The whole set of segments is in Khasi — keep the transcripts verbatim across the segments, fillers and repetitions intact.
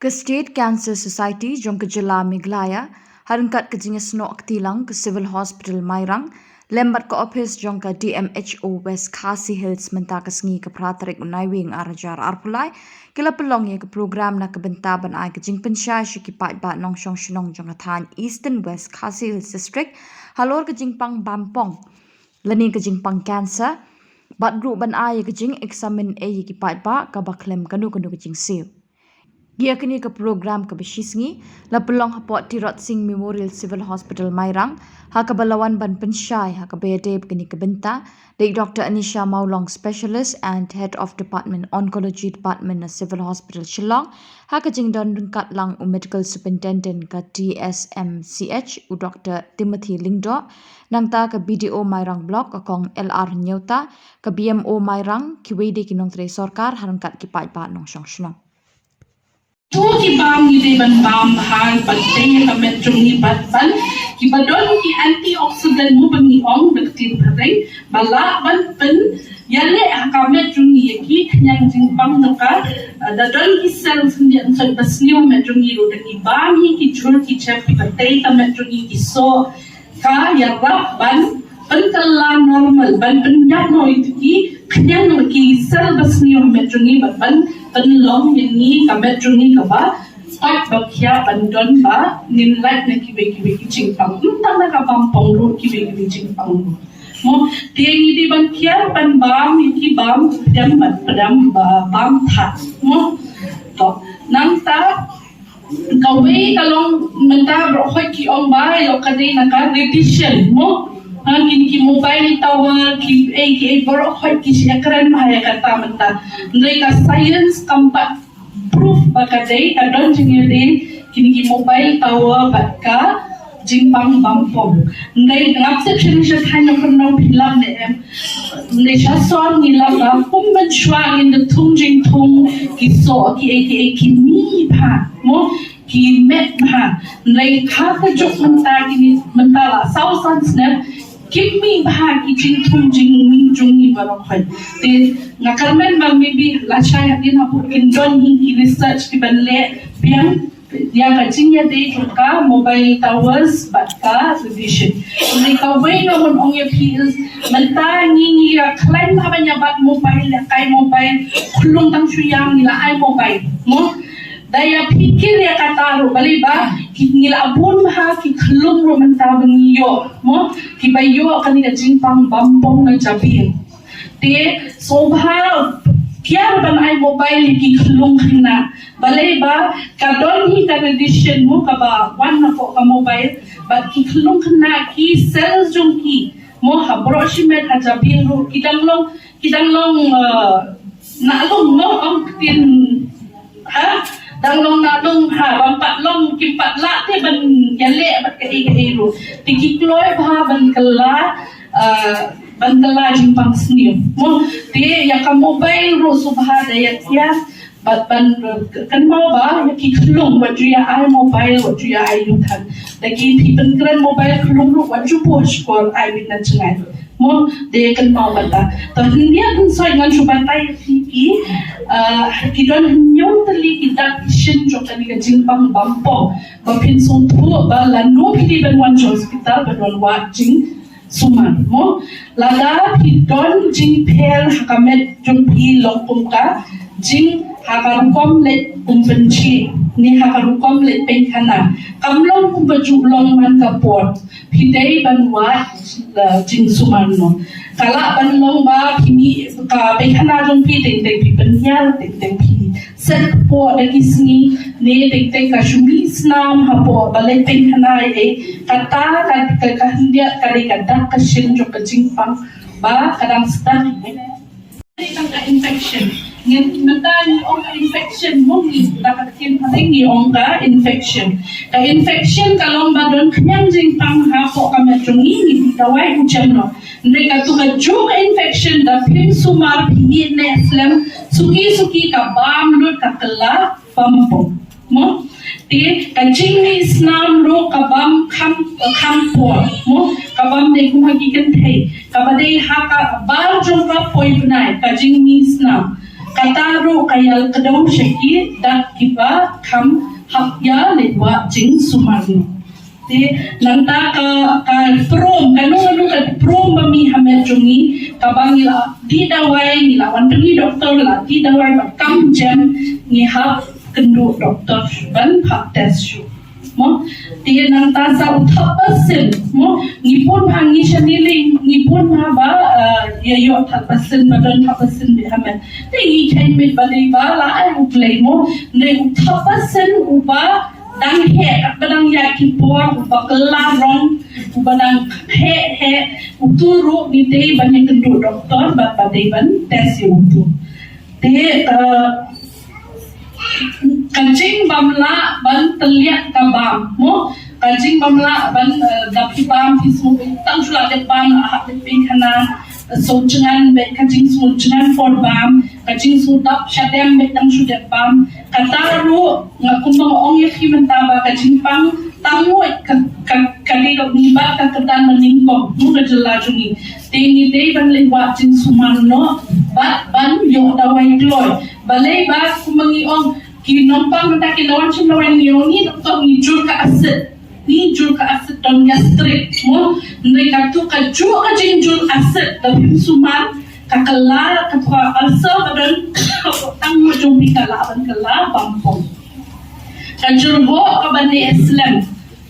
State Cancer Society jong ka jylla Meghalaya, ha ryngkat ka jingïasnoh kti lang ka Civil Hospital Mairang lem bad ka ophis jong ka D M H O West Khasi Hills mynta ka sngi ka phra tarik u Naiwieng ar hajar arphew lai, ki la pynlong ïa ka program na ka bynta ban ai ka jingpynshai sha ki paidbah nongshong shnong jong ka thaiñ Eastern West Khasi Hills District halor ka jingpang bampong lane ka jingpang cancer, bad ruh ban ai ïa ka jingexamine ïa ki paidbah kaba khlem kano kano ka jingsiew. Ïa kane ka program kaba shisngi la pynlong hapoh Tirot Sing Memorial Civil Hospital Mairang, ha kaba la wan ban pynshai ha kaba ïadei bad kane ka bynta da i Doctor Anisha Mawlong, Specialist and Head of Department, Oncology Department na Civil Hospital Shillong, ha ka jingdon ryngkat lang u Medical Superintendent ka T S M C H, u Doctor Timothy Lyngdoh, nangta ka B D O Mairang Block ka Kong L R Hynñiewta, ka B M O Mairang, kiwei de ki nongtrei sorkar ha ryngkat ki paidbah nongshong shnong. Tu ki bam ngi dei ban bam ha ban tei ka met jong ngi bad ban, kiba don ki antioxidant mo ba ngi ong da ka ktien phareng, ba lah ban pynïaleh ha ka met jong ngi ïa ki khñiang jingpang jong ka, eh, da don ki cell khyndiat nsoit ba sniew ha met jong ngi ruh da ngi bam hi ki jhur ki jhep kiba tei ka met jong ngi, ki soh, ka ïarap ban pynkylla normal, ban pynïap noh ïa ki khñiang, ki cell ba sniew ha met jong ngi, ban, ban pynlong ïa ngi ka met jong ngi kaba koit ba khiah, ban don ba ngin lait na kiwei kiwei ki jingpang. Ym tang na ka bampong ruh, kiwei kiwei jingpang ruh. Mo, te ngi dei ban kiar ban bam ïa ki bam pdem, ban pdem ba bam thad. Mo, to, nangta kawei ka long mynta baroh hoit ki ong ba ïoh ka dei na ka radiation mo. Ha, kine ki mobile tower, ki ei ki ei, baroh hoit ki shu ïakren bha ïa kata mynta. Hynrei ka science kam pat proof ba ka dei, ka don jingïadei kine ki mobile tower bad ka jingpang bampong. Hynrei ngam tip sha thaiñ Nongkrem Nongpyllap ne em. Hynrei sha sor ngi lap ba kum mynshuwa ngin da thung jingthung, ki soh ki ei ki ei, ki mih bha mo, ki met bha. Hynrei ha ka juk mynta kine, mynta la saw san snem, kim mih bha ki jingthung jingmih jong ngi baroh hoit. Te nga kyrmen ba maybe lashai hadien hapoh kin don hi ki research ki ban leh biang ïa ka jingïadei jong ka mobile towers bad ka radiation. Hynrei kawei nga mon ong ïa phi is mynta ngi, ngi ïa khlaiñ bha ban ïa bat mobile, ïa kai mobile, khlung tang shu ïam ngi la ai mobile mo. Da ïa phi kir ïa kata ruh balei ba ki, ngi la bun bha ki khlung ruh mynta ba ngi ïoh mo, kiba ïoh kane ka jingpang bampong na jabieng. Te sngewbha kiar ban ai mobile ïa ki khlung khynnah. Balei ba ka don hi ka radiation mo kaba wan napoh ka mobile, bad ki khlung khynnah ki cell jong ki mo ha baroh shimet ha jabieng ruh ki dang long, ki dang long, eh, nahlung mo, ong ktien ha, dang long nahlung ha, bam pat long, kim pat lah te ban ïaleh bad kaei kaei ruh. Te ki kloi bha ban kylla, eh, ban kylla jingpang sniew mo. Te ïa ka mobile ruh sngewbha da ïa kiar bad ban, eh, kynmaw ba ïa ki khlung wat ju ïa ai mobile, wat ju ïa ai ïa u than. Da ki phi pynkren mobile khlung ruh wat ju buh shkor, ai bit na jngai mo, da ïa kynmaw bad ba. To hynrei hynrei ngan shu batai ïa phi ki, eh, ki don hynñiew tylli ki dak ki shin jong kane ka jingpang bampong. Ba phin sngewthuh ba lano phi dei ban wan sha hospital ban wan wad jing sumar mo. Lada phi don jingpher ha ka met jong phi long kum ka jing ha ka rukom leit kum pynjhieh ne ha ka rukom leit paikhana, kam long kum ba ju long man ka por, phi dei ban wad, eh, jingsumar noh. Ka lah ban long ba phi mih ka paikhana jong phi teng teng phi pynhiar, teng teng phi set kpoh da ki sngi, ne teng teng ka shu mih snam hapoh ba leit paikhana ei, kata ka, ka, ka khyndiat ka dei ka dak ka shin jong ka jingpang ba ka dang stad. Dei tang ka infection. Ngi mynta ngi ong ka infection mo, ngi da ka ktien phareng ngi ong ka infection. Ka infection ka long ba don khñiang jingpang hapoh ka met jong ngi, ngi dawai u jem noh. Hynrei katto katjuh ka infection da phim sumar phi ïeh ne slem, suki suki ka bam lut ka kylla bampong mo. Te ka jingmih snam ruh ka bam kham, kham por mo, ka bam dei kum ha ki kynthei, kaba dei ha ka bar jong ka poi bnai ka jingmih snam. Kata ruh ka ïa kdew sha ki dak kiba kham hap ïa leit wad jingsumar. Te nangta ka, ka prom, kano kano ka prom ba mih ha met jong ngi, kaba ngi la dih dawai, ngi la wan pynïoh doktor, la dih dawai bad kam jem, ngi hap kynduh doktor ban phah test shuh. Mo, te nangta sa u thap basin, mo, ngi bun ha ngi shane lei, ngi bun ha ba, eh, ïa ïoh thap basin, ba don thap basin beit ha met. Te ngi kheiñ beit balei ba la ai u klei mo, ne u thap basin uba dang heh, katba dang ïaid ki por, uba kylla rong, uba dang heh heh, utu ruh ngi dei ban ïa kynduh doktor, ba, ba dei ban test ïa utu. Te, eh, ka jingbym lah ban tylliat ka bam, mo? Ka jingbym lah ban, eh, da phi bam phi sngewbha tang shu la dep bam, la hap dep pynkhana, eh, sngewjngan beit, ka jingsngewjngan por bam, ka jingsngewdap shadem beit tang shu dep bam. Kata ruh nga kumba nga ong ïa phi mynta ba ka jingpang tang ngut ka, ka, ka dei ka ngi bat ka kyrdan ba nyngkong, mo, ka jylla jong ngi. Te ngi dei ban leit wad jingsumar noh bad ban ïoh dawai kloi. Balei ba kumba ngi ong, ki nongpang mynta ki la wan shim dawai, ngi ong ngi doktor ngi jur ka acid. Ngi jur ka acid don gastric, mo. Hynrei katu ka jur, ka jingjur acid da phim sumar, ka kylla, ka, ka ulcer ba don tang mo jong phi ka lah ban kylla bam pong. Ka jur ho kaba neh slem.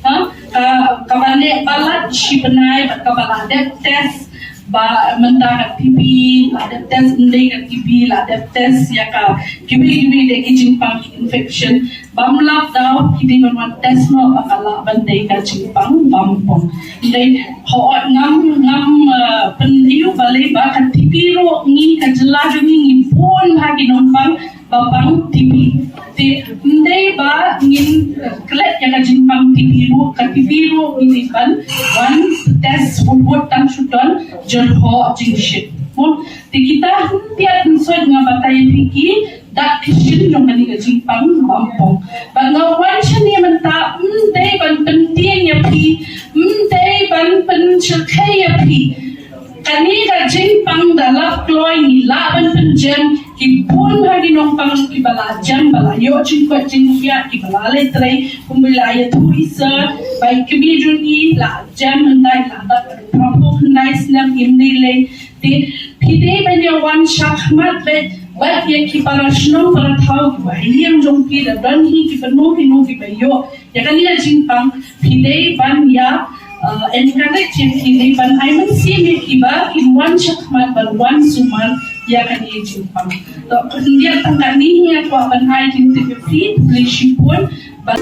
Ha? Ka, kaba neh palat shi bnai bad kaba la dep test ba mynta ka T B, la dep test ym dei ka T B, la dep test ïa ka kiwei kiwei de ki jingpang ki infection. Bym lah daw ki dei ban wan test noh ba ka lah ban dei ka jingpang bam pong. Ym dei, hooid ngam, ngam, eh, pynïoh balei ba ka T B ruh ngi ka jylla jong ngi ngi bun ha ki nongpang ba pang T B. Te ym dei ba ngin, eh, klet ïa ka jingpang T B ruh, ka T B ruh ngi dei ban wan test wut wut tang shu don jyrhoh jingshit. Mo, te kita hynriat hynsoit nga batai ïa phi ki dak ki shin jong kane ka jingpang bam pong. Bad nga wan shane mynta ym dei ban pyntieng ïa phi, ym dei ban pynshyrkhei ïa phi. Kane ka jingpang da lap kloi ngi lah ban pynjem, ki bun ha ki nongpang kiba la jem, ba la ïoh jingkoit jingkhiah, kiba la leit trei, kumba la ïathuh i sir, ba i kmie jong ngi la jem mynta i la dap phraphew khyndai snem im dei lei. Te phi dei ban ïa wan shakhmat beit wat ïa ki para shnong para thaw kiba ha ïing jong phi, da don hi kiba no hi no kiba ïoh ïa kane ka jingpang, phi dei ban ïa, uh, encourage ïa ki, dei ban ai mynsiem ïa ki ba kin wan shakhmat ban wan sumar ïa kane ka jingpang. To khyndiat tang kane nga kwah ban ai jingtip ïa phi, khublei shibun. Ba